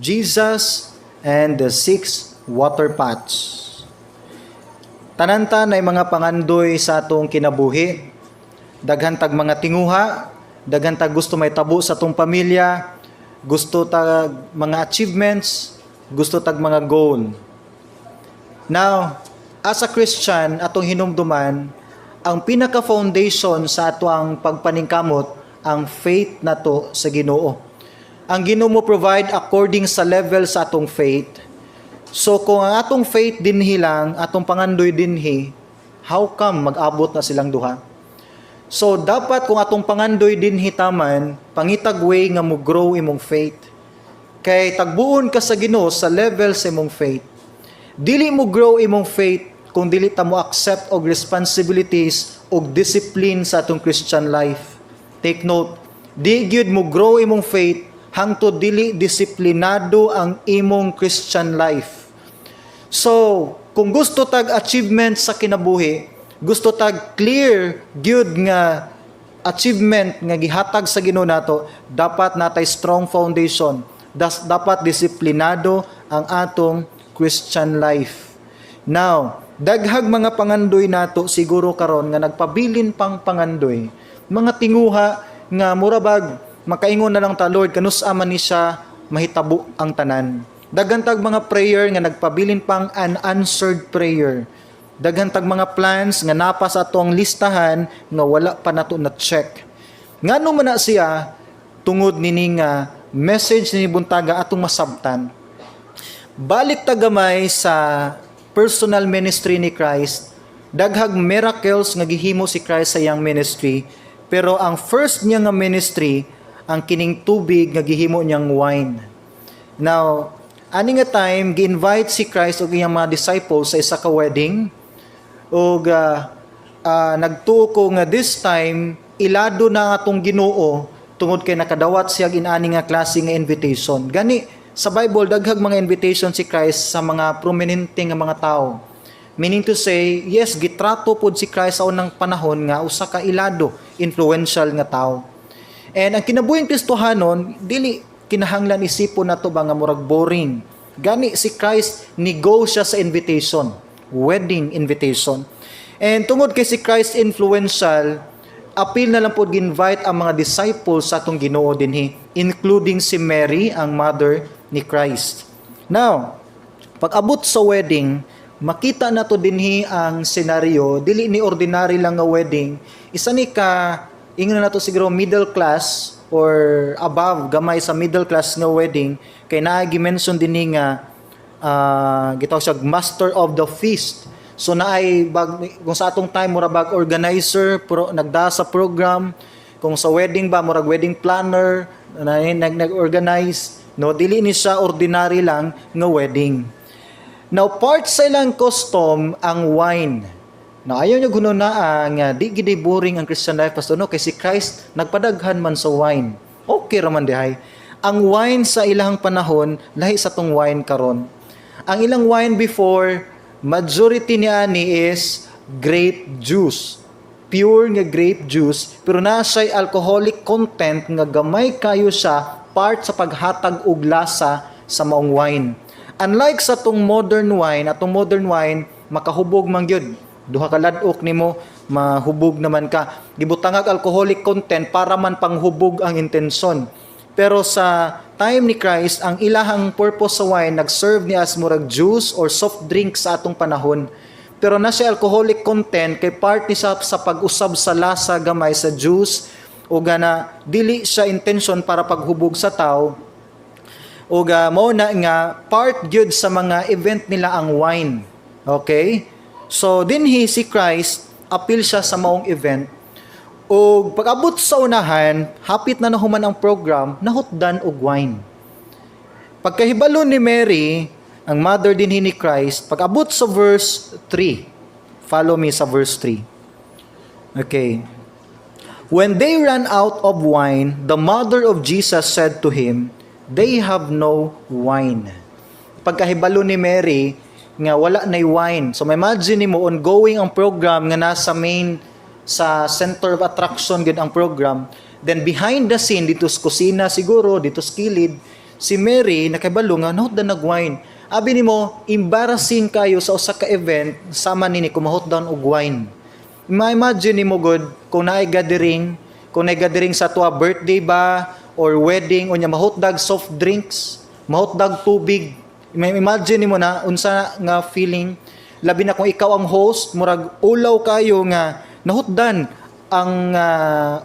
Jesus and the Six Water Pots. Tanan ta naay mga pangandoy sa atong kinabuhi. Daghan tag mga tinguha, daghan tag gusto mahitabo sa atong pamilya, gusto tag mga achievements, gusto tag mga goal. Now, as a Christian, atong hinumduman, ang pinaka-foundation sa atoang pagpaningkamot, ang faith nato sa Ginoo. Ang Ginoo mo provide according sa level sa atong faith. So kung ang atong faith dinhi lang, atong pangandoy dinhi, how come mag-abot na silang duha? So dapat kung atong pangandoy dinhi taman, pangitag way nga mo grow imong faith. Kay tagbuon ka sa Ginoo sa level sa imong faith. Dili mo grow imong faith kung dili ta mo accept og responsibilities og discipline sa atong Christian life. Take note, di gyud mo grow imong faith hangtod dili disiplinado ang imong Christian life. So, kung gusto tag achievement sa kinabuhi, gusto tag clear gyud nga achievement nga gihatag sa Ginoo nato, dapat natay strong foundation. Dapat disiplinado ang atong Christian life. Now, daghag mga pangandoy nato siguro karon nga nagpabilin pang pangandoy. Mga tinguha nga mura bag makaingon na lang ta, "Lord, kanus-a man ni siya mahitabo ang tanan?" Daghan tag mga prayer nga nagpabilin pang unanswered prayer. Daghan tag mga plans nga naa pa sa atong listahan nga wala pa nato na check. Ngano man na siya? Tungod nini nga message ni buntaga atong masabtan. Balik ta gamay sa personal ministry ni Christ, daghag miracles nga gihimo si Christ sa iyang ministry, pero ang first niya nga ministry ang kining tubig nga gihimo niyang wine. Now, ani nga time gi-invite si Christ ug iyang mga disciples sa isa ka wedding ug nagtuo ko nga this time ilado na atong Ginoo tungod kay nakadawat siya inani nga klase nga invitation. Gani sa Bible daghag mga invitation si Christ sa mga prominente nga mga tao. Meaning to say, yes, gitrato pod si Christ sa unang panahon nga usa ka ilado, influential nga tao. And ang kinabuhing Kristohanon, dili kinahanglan isipon nato ba nga murag boring. Gani si Christ ni go siya sa invitation, wedding invitation. And tungod kay si Christ influential, apil na lang po gi-invite ang mga disciples sa atong Ginoo dinhi, including si Mary, ang mother ni Christ. Now, pag abot sa wedding, makita nato dinhi ang senaryo, dili ni ordinary lang nga wedding, isa ni ka ingon na nato siguro middle class or above gamay sa middle class nga wedding kay naa gi-mention dinhi nga gitawag siya master of the feast. So naay bag kung sa atong time mura bag organizer pro, nagda sa program, kung sa wedding ba murag wedding planner na nag-organize, no? Dili ni siya ordinary lang nga wedding. Now, part sa ilang custom ang wine. Now, ayaw niyo hununaa nga di gid boring ang Christian life, pastor, no? Kay si Christ nagpadaghan man sa wine. Okay ra man diay. Ang wine sa ilang panahon lahi sa tong wine karon. Ang ilang wine before, majority niani is grape juice. Pure nga grape juice, pero naa siya'y alcoholic content nga gamay kayo siya, part sa paghatag og lasa sa maong wine. Unlike sa tong modern wine, atong modern wine makahubog man gyud. Duha ka ladok nimo, mahubog naman ka. Gibutangag alcoholic content para man panghubog ang intensyon. Pero sa time ni Christ, ang ilahang purpose sa wine, nag-serve ni as murag juice or soft drink sa atong panahon. Pero na siya alcoholic content kay part ni sa pag-usab sa lasa gamay sa juice o gana dili siya intention para paghubog sa tao. Ug mao na nga part gyud sa mga event nila ang wine. Okay? So dinhi si Christ apil siya sa maong event. Ug pag-abot sa unahan, hapit na nahuman ang program, nahutdan og wine. Pagkahibalo ni Mary, ang mother dinhi ni Christ, pag-abot sa verse 3, follow me sa verse 3. Okay. When they ran out of wine, the mother of Jesus said to him, "They have no wine." Pagkahibalo ni Mary nga wala nay wine. So ma-imagine nimo, ongoing ang program nga nasa main sa center of attraction gid ang program. Then behind the scene dito sa kusina siguro, dito sa kilid, Si Mary nakabalo nga nahutdan nag wine. Abi nimo, embarrassing kayo sa usa ka event sama nini kung mahutdan og wine. Ma-imagine nimo gud kung naay gathering sa tuwa, birthday ba or wedding, unya mahutdag soft drinks, mahutdag tubig. Ma-imagine nimo na unsa nga feeling, labi na kung ikaw ang host, murag ulaw kayo nga nahutdan ang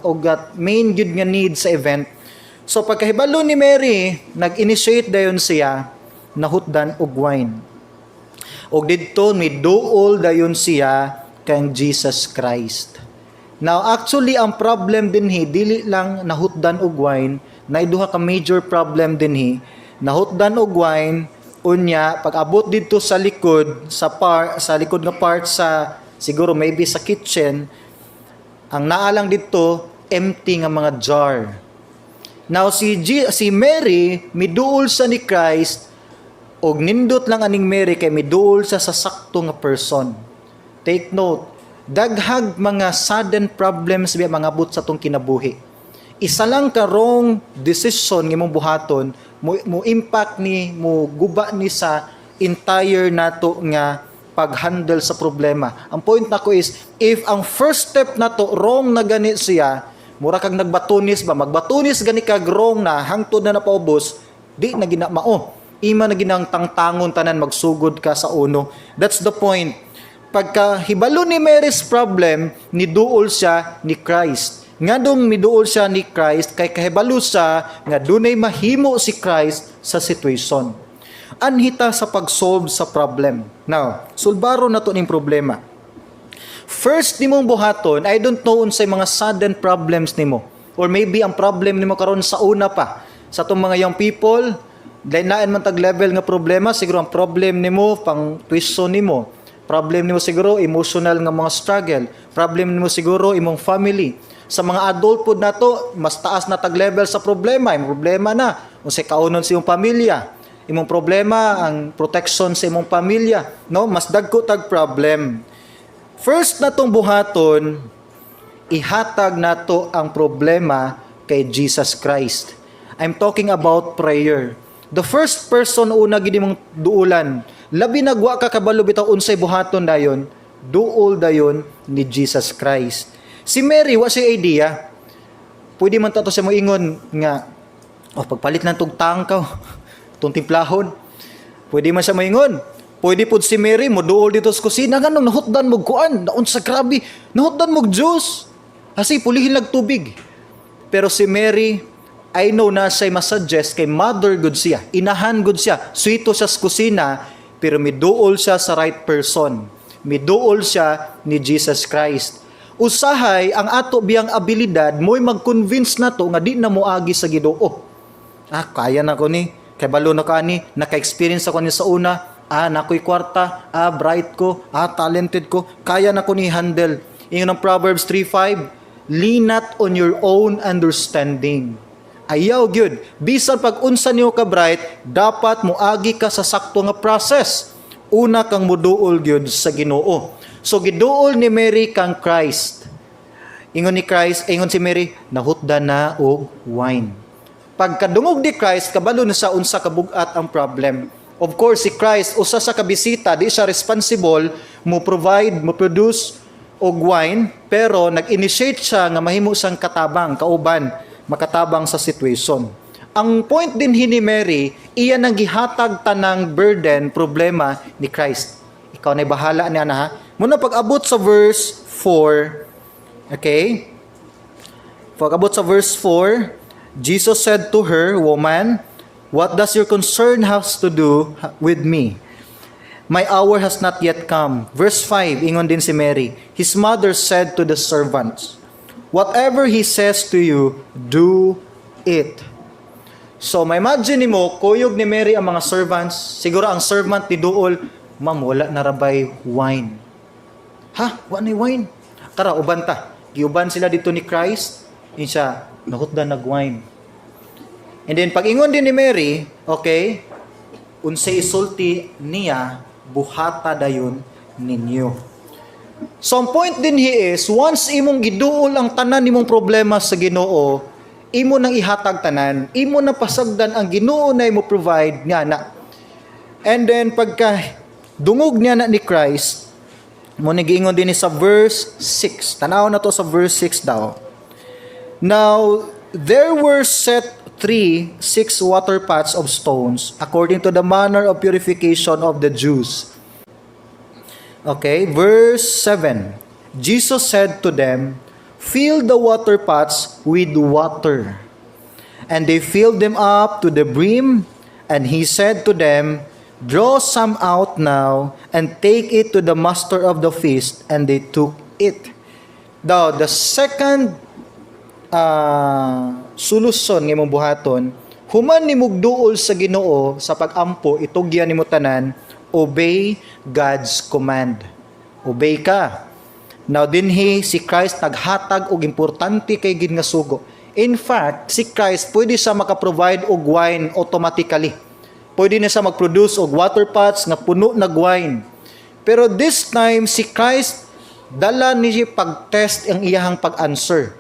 og main gyud nga need sa event. So pagkahibalo ni Mary, nag-initiate dayon siya, nahutdan og wine. Og didto miduol dayon siya kang Jesus Christ. Now, actually, ang problem dinhi dili lang nahutdan og wine, nay duha ka major problem dinhi. Nahutdan og wine, unya pag abot didto sa likod sa likod nga part sa siguro maybe sa kitchen, ang naa lang didto empty nga mga jar. Now si Mary miduol sa ni Christ, og nindot lang aning Mary kay miduol sa sakto nga person. Take note, daghag mga sudden problems biya mangabot sa atong kinabuhi. Isa lang ka wrong decision nga imong buhaton, mo impact ni, mo guba ni sa entire nato nga pag-handle sa problema. Ang point nako is, if ang first step nato wrong na gani siya, mura kag nagbatunis ba, magbatunis gani kag wrong na, hangtod na napaubos, di na gina mao. Ima na ginang tangtangon tanan, magsugod ka sa uno. That's the point. Pagka hibalo ni Mary's problem, niduol siya ni Christ. Nganong miduol siya ni Christ? Kay kahibalo siya nga dunay mahimo si Christ sa situation. Anhita sa pag-solve sa problem. Now, sulbaro na to ning problema. First nimong buhaton, I don't know unsay mga sudden problems nimo. Or maybe ang problem nimo karon sa una pa. Sa atong mga young people, lain man tag level nga problema, siguro ang problem nimo pang tuition nimo. Problem nimo siguro emotional nga mga struggle. Problem nimo siguro imong family. Sa mga adult pod nato, mas taas na tag level sa problema. Imong problema na unsay kaunon sa imong pamilya. Imong problema ang protection sa imong pamilya, no? Mas dagko tag problem. First natong buhaton, ihatag nato ang problema kay Jesus Christ. I'm talking about prayer. The first person una gid mong duulan, labi na wa ka kabalo bitaw unsay buhaton dayon, duol dayon ni Jesus Christ. Si Mary wa siya idea. Pwede man ta to siya moingon nga, "Oh, pagpalit lang tog tangkaw, tong timplahon." Pwede man siya moingon. Pwede pud si Mary moduol dito sa kusina, "Nganong nahutdan mo kuan? Naon sa grabe, nahutdan mo juice. Asi pulihin lag tubig." Pero si Mary, I know na siya masuggest kay mother gud siya, inahan gud siya, suwito siya sa kusina, pero miduol siya sa right person. Miduol siya ni Jesus Christ. Usahay ang ato biyang abilidad mo'y mag-convince nato nga di na moagi sa Ginoo. "Ah, kaya na ko ni. Kay balo na ka ni, naka-experience ako ni sa una. Ah, nakoy kwarta, ah, bright ko, ah, talented ko, kaya na ko ni handle." Ingon ng Proverbs 3:5, "Lean not on your own understanding." Ayaw gyud. Bisan pag unsa niyo ka bright, dapat moagi ka sa sakto nga process. Una kang muduol gyud sa Ginoo. So giduol ni Mary kang Christ. Ingon ni Christ, ingon si Mary, "Nahutda na og wine." Pagkadungog ni Christ, kabalo na sa unsa kabugat ang problem. Of course, si Christ, usa sa kabisita, di siya responsible mo provide, mo produce og wine, pero nag-initiate siya nga mahimo siyang katabang, kauban, makatabang sa situation. Ang point din ni Mary, iya nang gihatag tanang burden, problema ni Christ. "Ikaw na bahala niya na ha." Muna pag-abot sa verse 4, okay? Pag-abot sa verse 4, Jesus said to her, "Woman, what does your concern has to do with me? My hour has not yet come." Verse 5, ingon din si Mary. His mother said to the servants, "Whatever he says to you, do it." So, ma-imagine nimo, kuyog ni Mary ang mga servants. Siguro ang servant ni Duol, "Ma'am, wala na rabay wine." "Ha? Wa na wine? Tara, uban ta." Giuban sila dito ni Christ. Yun siya, "Nahutdan nag wine." And then, pag ingon din ni Mary, okay, "Unsay isulti niya, buhata dayon ninyo." So, ang point din he is, once imong giduol ang tanan nimong problema sa Ginoo, Imo nang ihatag tanan, imo na pasagdan ang Ginoo na mo provide nga na. And then pagka dungog niya na ni Christ, mo ni giingon din sa verse 6. Tanaw na to sa verse 6 daw. "Now, there were set three, six water pots of stones, according to the manner of purification of the Jews." Okay, verse 7. "Jesus said to them, 'Fill the water pots with water.' And they filled them up to the brim, and he said to them, 'Draw some out now and take it to the master of the feast.' And they took it." Now, the second solusyon nga imong buhaton, human nimo duol sa Ginoo sa pag-ampo, itugyan nimo tanan, obey God's command. Obey ka. Now dinhi si Christ naghatag og importante kay gid nga sugo. In fact, si Christ pwede siya maka-provide og wine automatically. Pwede na siya mag-produce og water pots nga puno nag wine. Pero this time si Christ dala ni siya pag-test ang iyahang pag-answer.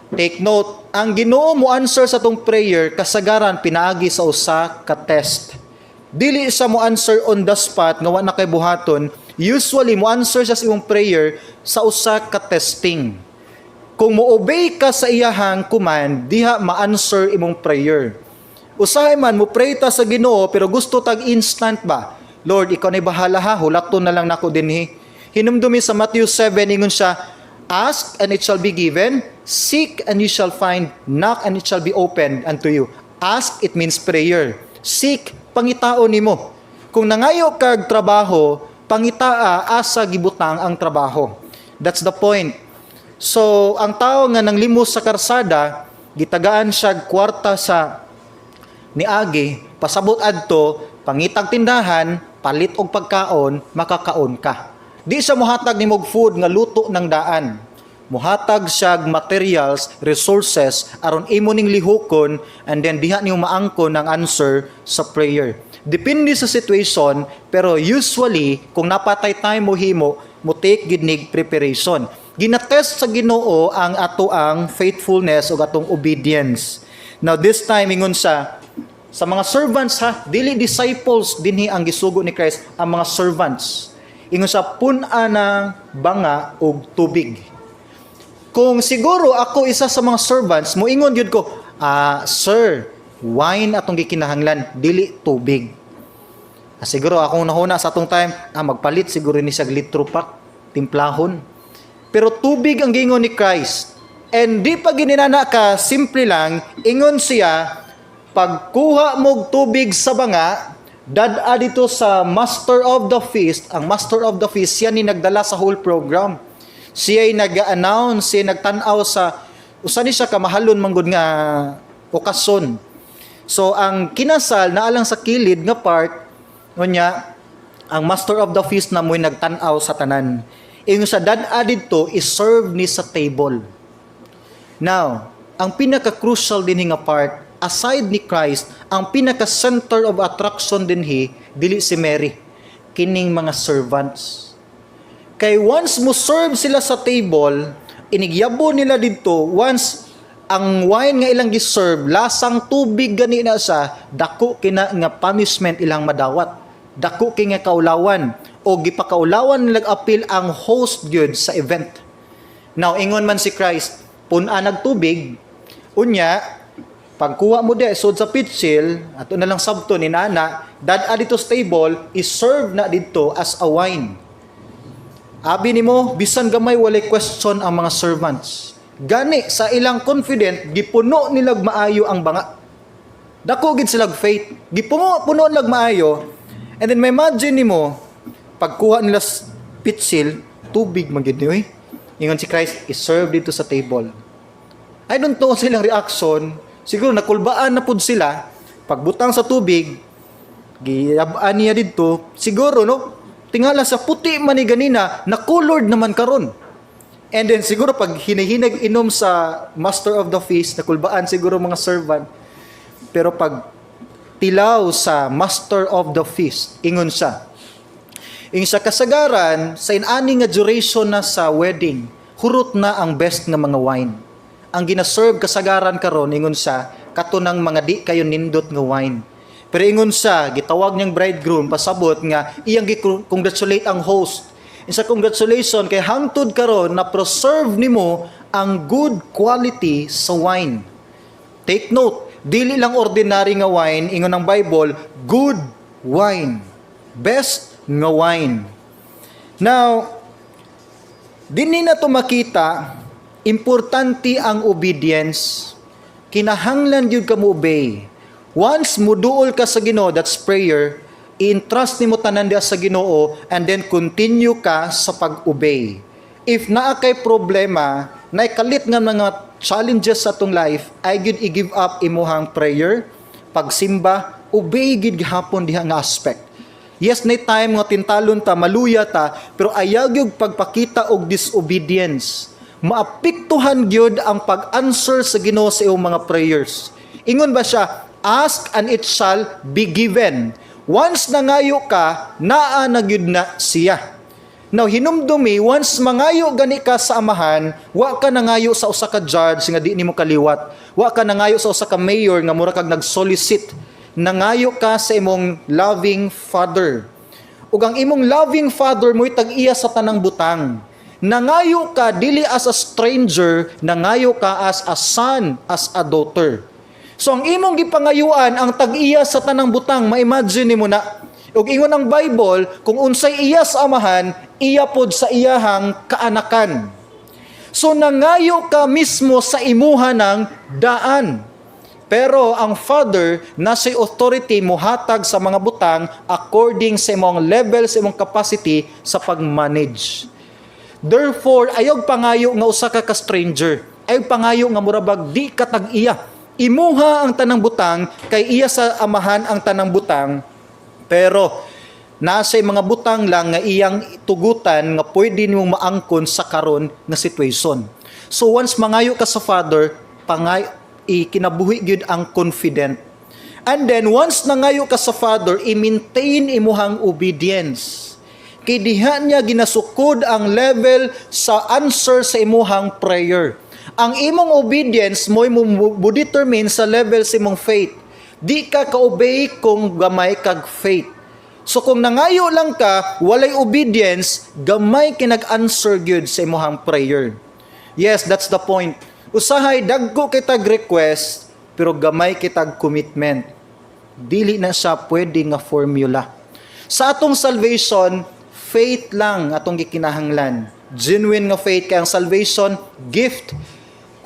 Take note, ang Ginoo mo answer sa atong prayer kasagaran pinaagi sa usa ka test. Dili siya mo answer on the spot nga wa na kay buhaton. Usually mo answer siya sa imong prayer sa usa ka testing. Kung mo obey ka sa iyahang command, diha ma-answer imong prayer. Usahay man mo pray ta sa Ginoo pero gusto tag instant ba? "Lord, ikaw na bahala ha, hulaton na lang nako dinhi." Hinumdumi sa Matthew 7, ingon siya, "Ask and it shall be given, seek and you shall find, knock and it shall be opened unto you." Ask, it means prayer. Seek, pangitaon nimo. Kung nangayo kag trabaho, pangitaa asa gibutang ang trabaho. That's the point. So, ang tao nga nanglimos sa karsada, gitagaan siya kwarta sa niagi, pasabot adto, pangitag tindahan, palit og pagkaon, makakaon ka. Di siya muhatag nimo og food nga luto ng daan. Muhatag siya og materials, resources aron imo ning lihukon and then diha nimo maangkon ang answer sa prayer. Depende sa situation, pero usually kung napatay time mo himo, mo take gid nig preparation. Ginatest sa Ginoo ang ato ang faithfulness o atong obedience. Now this time ingon siya sa mga servants ha, dili disciples dinhi ang gisugo ni Christ, ang mga servants. Ingon sa pun-a ng banga og tubig. Kung siguro ako isa sa mga servants, moingon gyud ko, "Ah, sir, wine atong gikinahanglan, dili tubig." Ah, siguro akong nahuna sa atong time, ah, magpalit siguro ni siya litro pak, timplahon. Pero tubig ang giingon ni Christ. And di pa gininana ka, simple lang, ingon siya, "Pagkuha mog tubig sa banga, dad-a dito sa master of the feast." Ang master of the feast, siya ni nagdala sa whole program. Siya ay nag-announce, siya nagtan-aw sa, usa ni siya kamahalon manggod nga okasyon. So ang kinasal naalang sa kilid nga part, unya ang master of the feast na mo'y nagtan-aw sa tanan. Ingon sa dad-a didto, is-serve ni sa table. Now, ang pinaka-crucial din nga part, aside ni Christ, ang pinaka-center of attraction dinhi, dili si Mary, kining mga servants. Kay once mo serve sila sa table, inigyabo nila didto, once ang wine nga ilang giserve, lasang tubig gani na sa dako kina nga punishment ilang madawat. Dako kay nga kaulawan o gipakaulawan nila apil ang host gyud sa event. Now, ingon man si Christ, "Pun-a nag tubig, unya, pagkuha mo de, sud sa pitsil, ato na lang sabto ni nana, dad-a dito sa table, is-serve na didto as a wine." Abi nimo, bisan gamay walay question ang mga servants. Gani sa ilang confident, gipuno nilag maayo ang banga. Dako gid silag faith. Gipuno puno nilag maayo. And then may imagine nimo, pagkuha nila pitsil, tubig man gid ni oy. Ingon si Christ, "I-serve dito sa table." I don't know silang reaction. Siguro nakulbaan na pud sila. Pagbutang sa tubig, giyab-an niya didto. Siguro no, tingala sa puti man ni ganina, na colored naman karon. And then siguro pag hinihinag inom sa master of the feast, nakulbaan siguro mga servant. Pero pag tilaw sa master of the feast, ingon siya. Ingon sa kasagaran, sa inani nga duration na sa wedding, hurot na ang best nga mga wine. Ang gina-serve kasagaran karon, ingon sa kato nang mga di kayo nindot nga wine. Pero ingon sa gitawag niyang bridegroom, pasabot nga iyang gi-congratulate ang host. Isa, congratulation kay hangtod karon na preserve nimo ang good quality sa wine. Take note, dili lang ordinary nga wine, ingon ang Bible, good wine. Best nga wine. Now, dinhi na to makita, importante ang obedience. Kinahanglan gyud ka mo obey. Once muduol ka sa Ginoo, that's prayer, i-entrust nimo tanan diha sa Ginoo and then continue ka sa pag-obey. If naa kay problema, naay kalit nga mga challenges sa atong life, ay gyud i-give up imuhang prayer, pagsimba, obey gyud gihapon diha nga aspect. Yes, na time nga tintalon ta, maluya ta, pero ayaw gyud pagpakita og disobedience. Maapektuhan gyud ang pag-answer sa Ginoo sa iyong mga prayers. Ingon ba siya, "Ask and it shall be given." Once nangayo ka, naa na gyud na siya. Now, hinumdumi, once mangayo gani ka sa Amahan, wa ka nangayo sa usa ka judge nga di nimo kaliwat. Wa ka nangayo sa usa ka mayor nga mura kag nag-solicit. Nangayo ka sa imong loving Father. Ug ang imong loving Father mo'y tag-iya sa tanang butang. Nangayo ka dili as a stranger, nangayo ka as a son, as a daughter. So ang imong gipangayuan ang tag-iya sa tanang butang, ma-imagine nimo na. Ug ingon ang Bible, kung unsay iya sa Amahan, iya pod sa iyahang kaanakan. So nangayo ka mismo sa imuha ng daan. Pero ang Father nasa authority mohatag sa mga butang according sa imong level, sa imong capacity sa pag-manage. Therefore, ayaw pangayo nga usa ka ka stranger. Ayaw pangayo nga murabag di ka tag-iya. Imuha ang tanang butang kay iya sa Amahan ang tanang butang. Pero nasa mga butang lang nga iyang tugutan nga pwede nimong maangkon sa karon nga situation. So once mangayo ka sa Father, pangay ikinabuhi gyud ang confident. And then once nangayo ka sa Father, i-maintain imuhang obedience. Kay diha niya ginasukod ang level sa answer sa imuhang prayer. Ang imong obedience mo'y mo determine sa level sa imong faith. Di ka ka-obey kung gamay kag faith. So kung nangayo lang ka, walay obedience, gamay kinag-answer gyud sa imuhang prayer. Yes, that's the point. Usahay dagko kitag request, pero gamay kitag commitment. Dili na siya pwede nga formula. Sa atong salvation, faith lang atong gikinahanglan. Genuine nga faith kay ang salvation gift.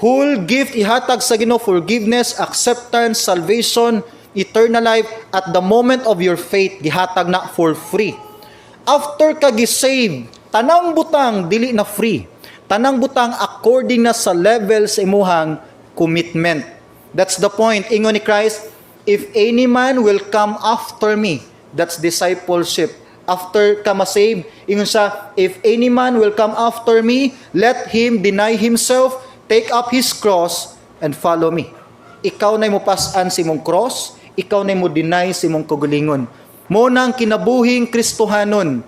Whole gift ihatag sa Ginoo, forgiveness, acceptance, salvation, eternal life at the moment of your faith, gihatag na for free. After ka gi-save, tanang butang dili na free. Tanang butang according na sa level sa imuhang commitment. That's the point. Ingon ni Christ, "If any man will come after me," that's discipleship. After ka ma-save, ingon siya, "If any man will come after me, let him deny himself, take up his cross, and follow me." Ikaw na mo pas-an sa imong cross, ikaw na mo deny sa imong kaugalingon. Mo nang kinabuhing Kristohanon.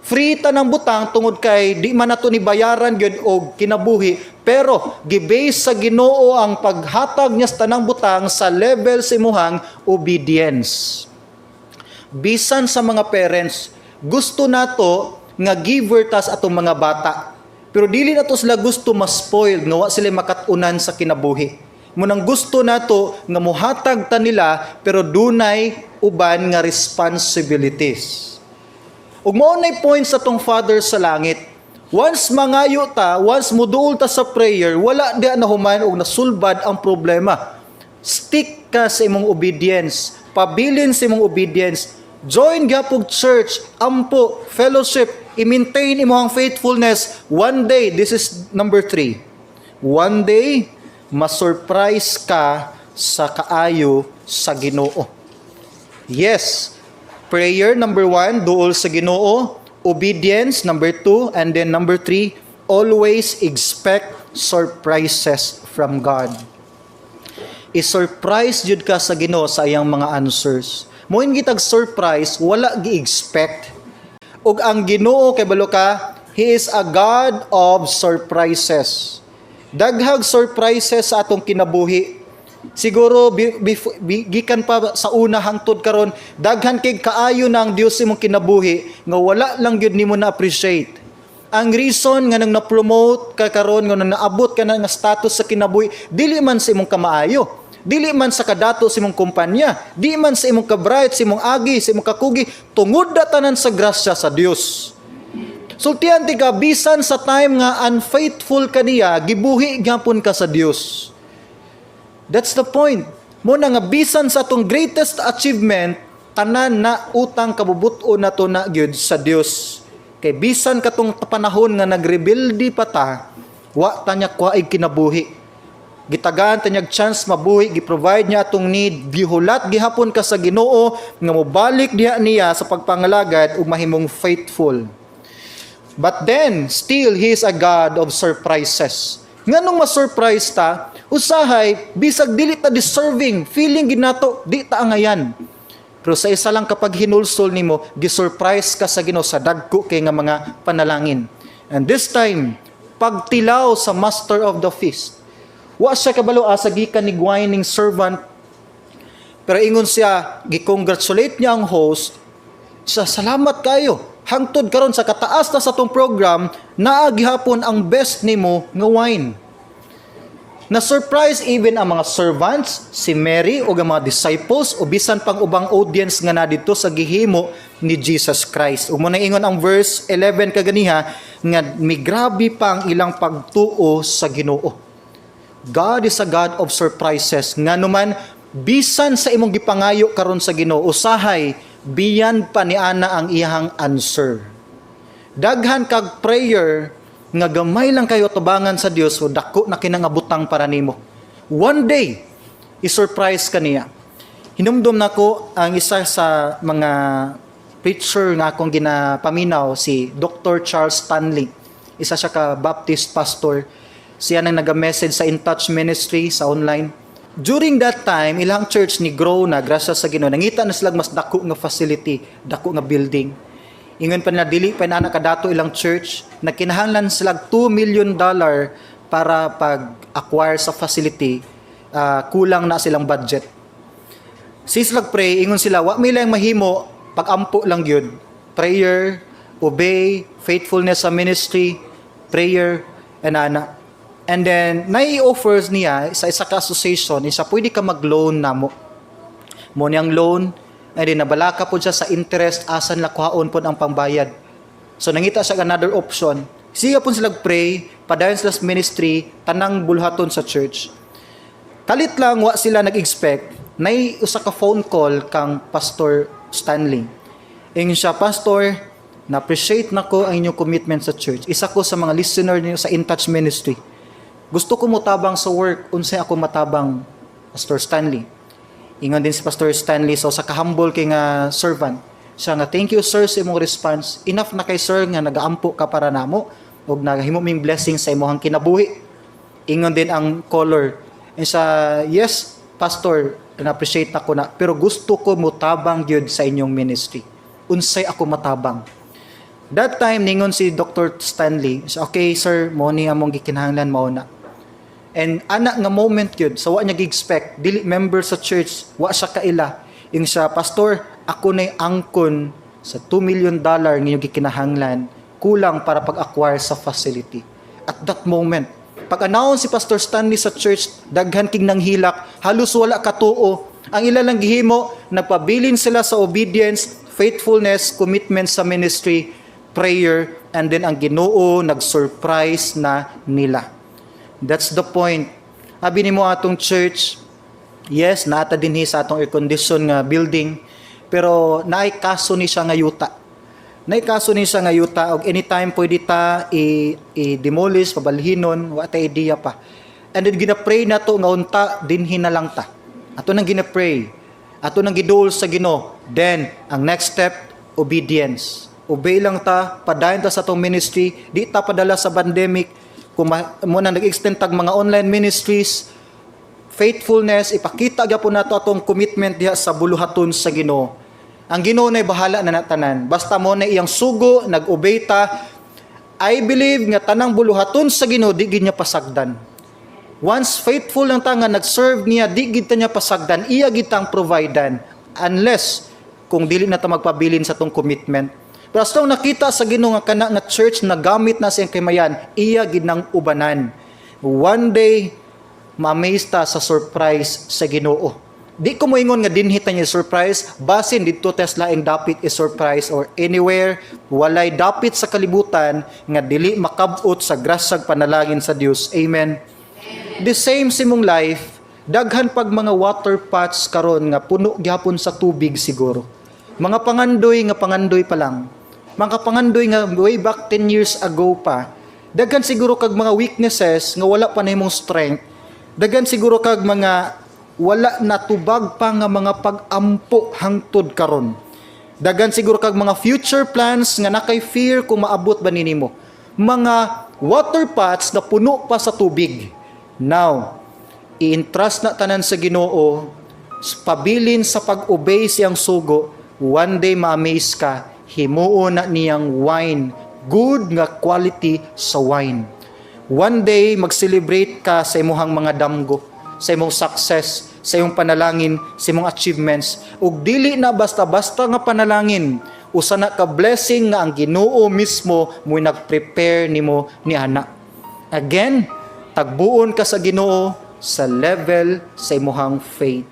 Free tanang butang tungod kay di man nato ni bayaran gyud og kinabuhi, pero gibase sa Ginoo ang paghatag niya sa tanang butang sa level sa imuhang obedience. Bisan sa mga parents, gusto nato nga giver tas atong mga bata. Pero dili nato sila gusto ma-spoiled nga wa sila makat-unan sa kinabuhi. Munang gusto nato nga muhatag ta nila, pero dunay uban nga responsibilities. Ug mao nay point sa atong Father sa langit. Once mangayo ta, once muduol ta sa prayer, wala di nahuman og nasulbad ang problema. Stick ka sa imong obedience. Pabilin sa imong obedience. Join gyapon church, ampo, fellowship, i-maintain imong faithfulness. One day, this is number 3. One day, masurprise ka sa kaayo sa Ginoo. Yes, prayer number 1, duol sa Ginoo. Obedience number 2, and then number 3, always expect surprises from God. I-surprise jud ka sa Ginoo sa iyang mga answers. Moingon gitag surprise, wala gi-expect. Ug ang Ginoo kay balo ka, He is a God of surprises. Daghag surprises sa atong kinabuhi. Siguro gikan pa sa una hangtod karon, daghan kay kaayo na ang Dios imong kinabuhi nga wala lang gyud nimo na appreciate. Ang reason nga nang na-promote ka karon, nga nang naabot ka na nga status sa kinabuhi, dili man sa imong kamaayo. Dili man sa kadato sa imong kumpanya, di man sa imong kabright, sa imong agi, sa imong kakugi, tungod na tanan sa grasya sa Dios. Sultian ti ka, bisan sa time nga unfaithful ka niya, gibuhi gyapon ka sa Dios. That's the point. Mo na nga bisan sa atong greatest achievement, tanan na utang kabubuton nato na gyud sa Dios. Kay bisan katong panahon nga nagrebelde pa ta, wa ta niya kuhaig kinabuhi. Gitagaan ta niyag chance mabuhi, gi-provide niya atong need, gihulat gihapon ka sa Ginoo nga mobalik diha niya sa pagpangalagad ug mahimong faithful. But then, still, He is a God of surprises. Nganong ma-surprise ta, usahay, bisag dili ta deserving, feeling ginato, di ta angayan. Pero sa isa lang kapag hinulsol nimo, gi-surprise ka sa Ginoo sa dagko kay nga mga panalangin. And this time, pagtilaw sa master of the feast, wa siya kabalo asa gikan ni wining servant, pero ingon siya, gi-congratulate niya ang host, sa salamat kayo. Hangtod karon sa kataas na sa atong program, naa gihapon ang best nimo nga wine. Na-surprise even ang mga servants, si Mary o ang mga disciples o bisan pang ubang audience nga na dito sa gihimo ni Jesus Christ. Ug mo na ingon ang verse 11 kaganiha nga migrabe pa ang ilang pagtuo sa Ginoo. God is a God of surprises. Nga naman, bisan sa imong gipangayo karon sa Ginoo, usahay beyond pa ni ana ang iyang answer. Daghan kag prayer nga gamay lang kayo tubangan sa Dios o dako na kinangabutang para nimo. One day, i-surprise ka niya. Hinumdum nako ang isa sa mga preacher nga akong ginapaminaw, si Dr. Charles Stanley. Isa siya ka Baptist pastor. Siya nang naga-message sa In Touch Ministry sa online. During that time, ilang church ni grow na grasya sa Ginoo. Nangita na sila mas dako nga facility, dako nga building. Ingon pa nila, dili pa na kadato ilang church, na kinahanglan sila $2 million para pag-acquire sa facility, kulang na silang budget. Sis pray, ingon sila, wa mi lang mahimo, pag-ampo lang gyud. Prayer, obey, faithfulness sa ministry, prayer, and ana. And then, nai-offers niya sa isa ka association, isa pwede ka mag-loan namo. Mo niyang loan, and then nabalaka po siya sa interest, asan la kuhaon po ang pangbayad. So nangita siya another option. Siya po sila pray, padayon sila sa ministry, tanang bulhaton sa church. Kalit lang wa sila nag-expect, nay usa ka phone call kang Pastor Stanley. Ingon siya, "Pastor, na-appreciate nako ang inyong commitment sa church. Isa ko sa mga listener niyo sa In Touch Ministry. Gusto ko motabang sa work, unsay ako matabang, Pastor Stanley?" Ingon din si Pastor Stanley, so sa kahumble kay nga servant. Siya nga, "Thank you, sir, sa imong response. Enough na kay sir nga nagaampo ka para namo ug nagahimo ming blessing sa imong kinabuhi." Ingon din ang caller. And sa, "Yes, Pastor, na-appreciate ako na, pero gusto ko mutabang gyud sa inyong ministry. Unsay ako matabang?" That time, ningon si Dr. Stanley, siya, "Okay sir, mo ni among gikinahanglan, mao na." And ana nga moment yun, sa wa niya gi-expect, dili member sa church, wa siya kaila. Yung siya, "Pastor, ako na'y angkon sa $2 million ngayong gikinahanglan, kulang para pag-acquire sa facility." At that moment, pag-announce si Pastor Stanley sa church, daghan king nanghilak, halos wala katuo. Ang ila lang gihimo, nagpabilin sila sa obedience, faithfulness, commitment sa ministry, prayer, and then ang Ginoo nag-surprise na nila. That's the point. Abi nimo atong church, yes, naata dinhi sa atong air condition nga building, pero naay kaso ni siya nga yuta. Naay kaso ni siya nga yuta og anytime pwede ta i-demolish, pabalhinon, wa ta idea pa. And then gina-pray nato nga unta dinhi na lang ta. Ato nang gina-pray. Ato nang giduol sa Ginoo. Then ang next step, obedience. Obey lang ta, padayon ta sa atong ministry, di ta padala sa pandemic. Kung mo na nag-extend tag mga online ministries, faithfulness, ipakita gyapon nato atong commitment diha sa buluhaton sa Ginoo. Ang Ginoo nay bahala na natanan. Basta mo na iyang sugo, nag-obey ta, I believe nga tanang buluhaton sa Ginoo di gid niya pasagdan. Once faithful lang ta nga nag-serve niya, di gid ta niya pasagdan, iya gid tang providean unless kung dili na ta magpabilin sa tong commitment. Pero as long nakita sa Ginoo nga kana nga church na gamit na siyang kamayan, iya gid nang ubanan. One day ma-amaze ta sa surprise sa Ginoo. Di ko moingon nga dinhi ta niya surprise, basin didto ta sa laing dapit is surprise or anywhere, walay dapit sa kalibutan nga dili makabot sa grasag panalangin sa Dios. Amen. The same sa imong life, daghan pag mga water pots karon nga puno gyapon sa tubig siguro. Mga pangandoy nga pangandoy pa lang. Mga pangandoy nga way back 10 years ago pa. Daghan siguro kag mga weaknesses nga wala pa nahimong strength. Daghan siguro kag mga wala natubag pa nga mga pag-ampo hangtod karon. Daghan siguro kag mga future plans nga nakay fear kung maabot ba nimo. Mga water pots na puno pa sa tubig. Now, i-entrust na tanan sa Ginoo, pabilin sa pag-obey siyang sugo, one day ma-amaze ka, himuon na niyang wine, good nga quality sa wine. One day mag-celebrate ka sa imuhang mga damgo, sa imong success, sa imong panalangin, sa imong achievements. Ug dili na basta-basta nga panalangin, usa na ka blessing nga ang Ginoo mismo mo'y nag-prepare nimo ni ana. Again, tagbuon ka sa Ginoo sa level sa imuhang faith.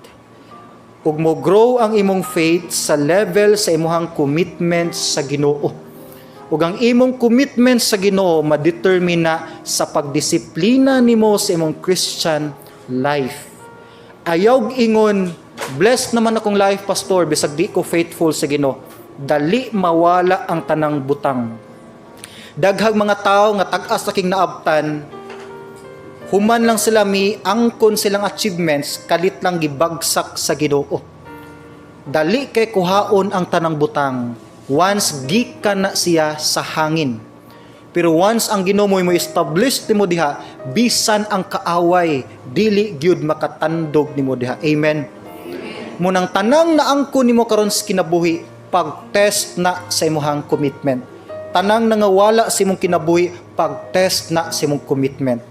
Ug mo grow ang imong faith sa level sa imuhang commitment sa Ginoo. Ug ang imong commitment sa Ginoo ma-determine na sa pagdisiplina nimo sa imong Christian life. Ayaw ingon, "Blessed naman akong life, Pastor, bisag di ko faithful sa Ginoo." Dali mawala ang tanang butang. Daghang mga tao nga tag-as sa king naabtan, human lang sila mi angkon silang achievements, kalit lang gibagsak sa Ginoo. Dali kay kuhaon ang tanang butang once gikan na siya sa hangin. Pero once ang Ginoo mo establish nimo diha, bisan ang kaaway dili gyud makatandog nimo diha. Amen. Munang tanang naangkon nimo karon sa kinabuhi, pag-test na sa imuhang commitment. Tanang nangawala sa imong kinabuhi, pag-test na sa imong commitment.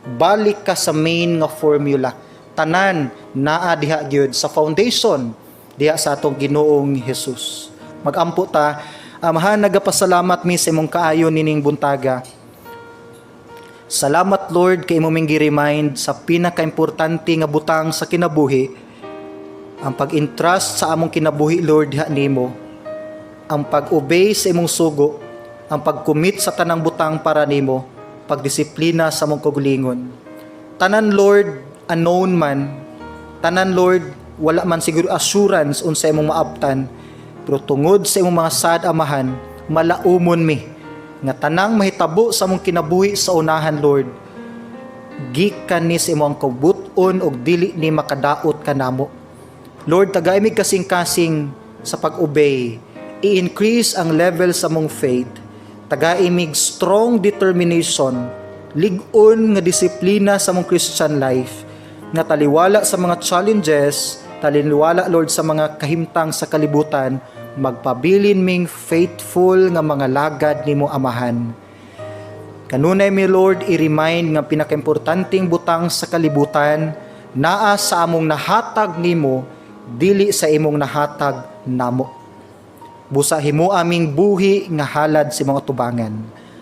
Balik ka sa main nga formula. Tanan naa diha gyud sa foundation diha sa atong Ginoong Hesus. Magampo ta. Amahan, nagapasalamat mi sa imong kaayo nining buntaga. Salamat, Lord, kay imo ming gi-remind sa pinakaimportante nga butang sa kinabuhi, ang pag-entrust sa among kinabuhi, Lord, diha nimo, ang pag-obey sa imong sugo, ang pag-commit sa tanang butang para nimo, pagdisiplina sa among kaugalingon. Tanan, Lord, unknown man, tanan, Lord, wala man siguro assurance unsa imong maabtan, pero tungod sa imong mga sad, Amahan, malaumon mi nga tanang mahitabo sa among kinabuhi sa unahan, Lord, gikan ni sa imong kabut-on ug dili ni makadaot kanamo. Lord, tagay mig kasing-kasing sa pag-obey. I-increase ang level sa among faith. Tagay mig strong determination, lig-on nga disiplina sa among Christian life, nga taliwala sa mga challenges, taliwala, Lord, sa mga kahimtang sa kalibutan, magpabilin ming faithful nga mga lagad nimo, Amahan. Kanunay mi, Lord, i-remind nga pinakaimportanteng butang sa kalibutan naa sa among nahatag nimo, dili sa imong nahatag namo. Busa himo aming buhi nga halad sa mga tubangan.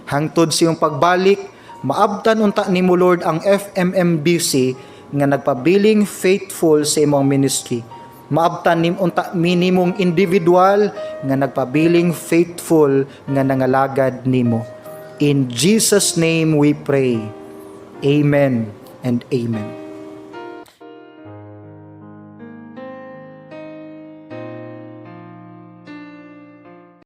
Hangtod sa iyong pagbalik, maabtan unta nimo, Lord, ang FMMBC nga nagpabiling faithful sa imong ministry. Maabtan nim unta minimong individual nga nagpabiling faithful nga nangalagad nimo. In Jesus' name we pray. Amen and amen.